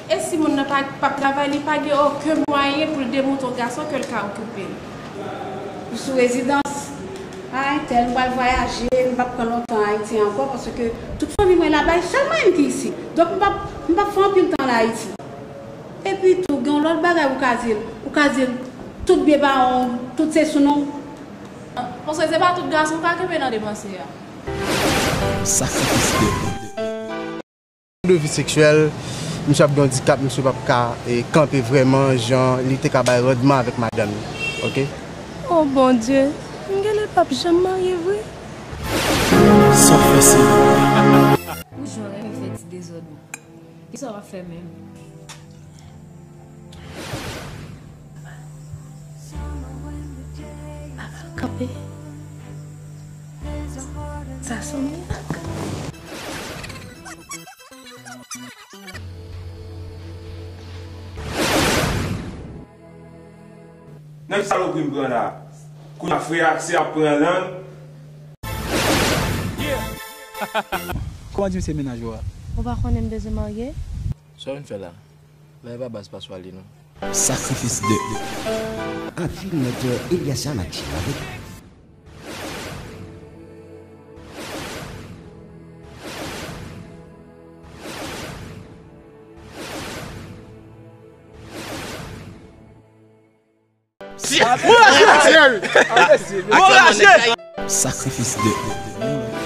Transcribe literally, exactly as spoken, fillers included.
E si moun nan pa p ap travay, li pa gen okenn mwayen pou l demontre yon gason ke l ka okipe l. Ou sou rezidans. A entèl, m pral vwayaje, m p ap pran lontan Ayiti ankò, paske tout fanmi mwen laba, e sèl mwen menm ki isit. Donk, m p ap, m p ap fè anpil tan la Ayiti. Epi tou, gen yon lòt bagay ou ka di l. Ou ka di l, tout byen pawon, tout se sou non. Paske se pa tout gason ou ka kenbe nan depanse a. Sakrifis de. De vi seksyèl, misye ap gen andikap, misye p ap ka e, kanpe vrèman jan li te ka bay randman avèk madanm li. Oke? Oh Bondye, m genlè p ap janm marye vre. Sa w fè se. Ou jan renmen fè ti dezòd ou. Kisa w ap fè menm? Papa kanpe. Sa se yon mirak. Nan ki salopri m pran la? Kounye a frè a se ap pran lang. Kòman di m se mennaj ou a? Ou pa konnen m bezwen marye? Sa w vin fè la? La e pa baz paswa li non. Sakrifis de. Ak fim Mèt Elias Yamachi avèk Sakrifis de.